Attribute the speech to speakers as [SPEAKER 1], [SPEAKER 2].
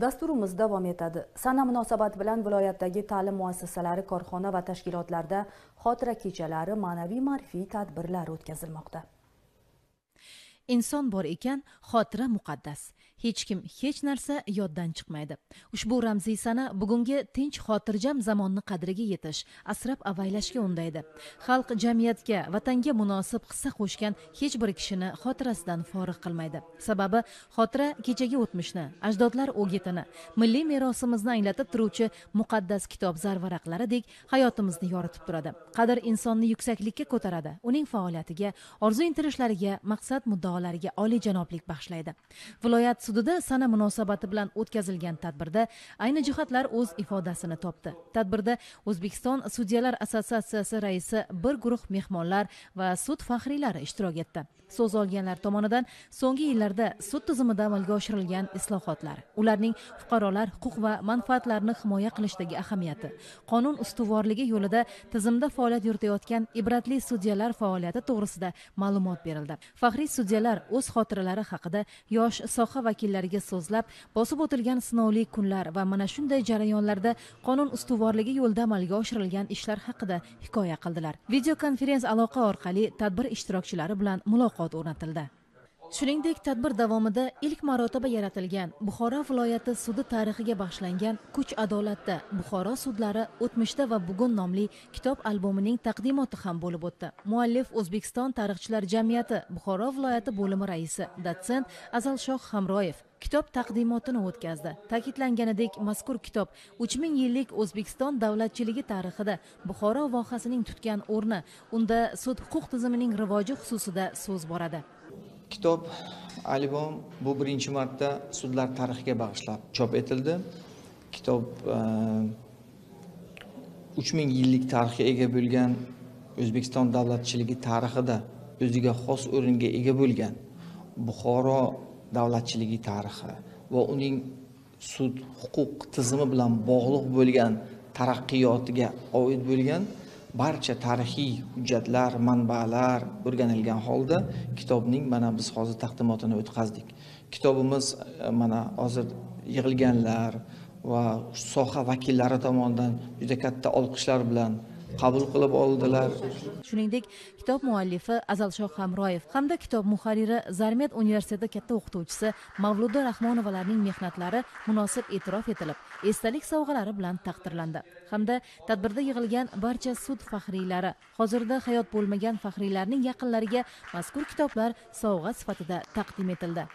[SPEAKER 1] Dasturimiz davom etadi. Sana munosabati bilan viloyatdagi ta'lim muassasalari, korxona va tashkilotlarda xotira kechalari, ma'naviy ma'rifiy tadbirlar o'tkazilmoqda.
[SPEAKER 2] Inson bor ekan, xotira muqaddas. Hech kim hech narsa yoddan chiqmaydi. Ushbu ramziy sana bugungi tinch xotirjam zamonni qadriga yetish, asrab avaylashga undaydi. Xalq jamiyatga, vatanga munosib hissa qo'shgan hech bir kishini xotirasidan forig' qilmaydi. Sababi xotira kechagi o'tmishni, ajdodlar o'gitini, milliy merosimizni anglatib turuvchi muqaddas kitob zarvaraqlaridek hayotimizni yoritib turadi. Qadr insonni yuksaklikka ko'taradi, uning faoliyatiga, orzu intilishlariga, maqsad muddaolariga oliyjanoblik bag'ishlaydi. Viloyat sudida sana munosabati bilan o'tkazilgan tadbirda ayni jihatlar o'z ifodasini topdi. Tadbirda O'zbekiston Sudyalar assotsiatsiyasi raisi, bir guruh mehmonlar va sud faxriylari ishtirok etdi. So'z olganlar tomonidan so'nggi yillarda sud tizimida amalga oshirilgan islohotlar, ularning fuqarolar huquq va manfaatlarini himoya qilishdagi ahamiyati, qonun ustuvorligi yo'lida tizimda faoliyat yuritayotgan ibratli sudyalar faoliyati to'g'risida ma'lumot berildi. Faxriy sudyalar o'z xotiralari haqida yosh soha vakillariga so'zlab, bosib o'tilgan sinovli kunlar va mana shunday jarayonlarda qonun ustuvorligi yo'lida amalga oshirilgan ishlar haqida hikoya qildilar. Videokonferens aloqa orqali tadbir ishtirokchilari bilan muloqot o'rnatildi. Shuningdek, tadbir davomida ilk marotaba yaratilgan Buxoro viloyati sudi tarixiga bag'ishlangan Kuch adolatda Buxoro sudlari o'tmishda va bugun nomli kitob albomining taqdimoti ham bo'lib o'tdi. Muallif O'zbekiston tarixchilar jamiyati Buxoro viloyati bo'limi raisi dotsent Azalshoh Hamroyev kitob taqdimotini o'tkazdi. Ta'kidlanganidek, mazkur kitob 3000 yillik O'zbekiston davlatchiligi tarixida Buxoro vohasining tutgan o'rni, unda sud huquq tizimining rivoji xususida so'z boradi.
[SPEAKER 3] Kitob albom bu birinchi marta sudlar tarixiga bag'ishlab chop etildi. Kitob 3000 yillik tarixga ega bo'lgan O'zbekiston davlatchiligi tarixida o'ziga xos o'ringa ega bo'lgan Buxoro davlatchiligi tarixi va uning sud huquq tizimi bilan bog'liq bo'lgan taraqqiyotiga oid bo'lgan barcha tarixiy hujjatlar, manbalar o'rganilgan holda kitobning mana biz hozir taqdimotini o'tkazdik. Kitobimiz mana hozir yig'ilganlar va soha vakillari tomonidan juda katta olqishlar bilan qabul qilib oldilar.
[SPEAKER 2] Shuningdek, kitob muallifi Azalshoh Hamroyev hamda kitob muharriri Zarmet universiteti katta o'qituvchisi Mavluda Rahmonovalarning mehnatlari munosib e'tirof etilib, esdalik sovg'alari bilan taqdirlandi. Hamda tadbirda yig'ilgan barcha sud faxriylari, hozirda hayot bo'lmagan faxriylarning yaqinlariga mazkur kitoblar sovg'a sifatida taqdim etildi.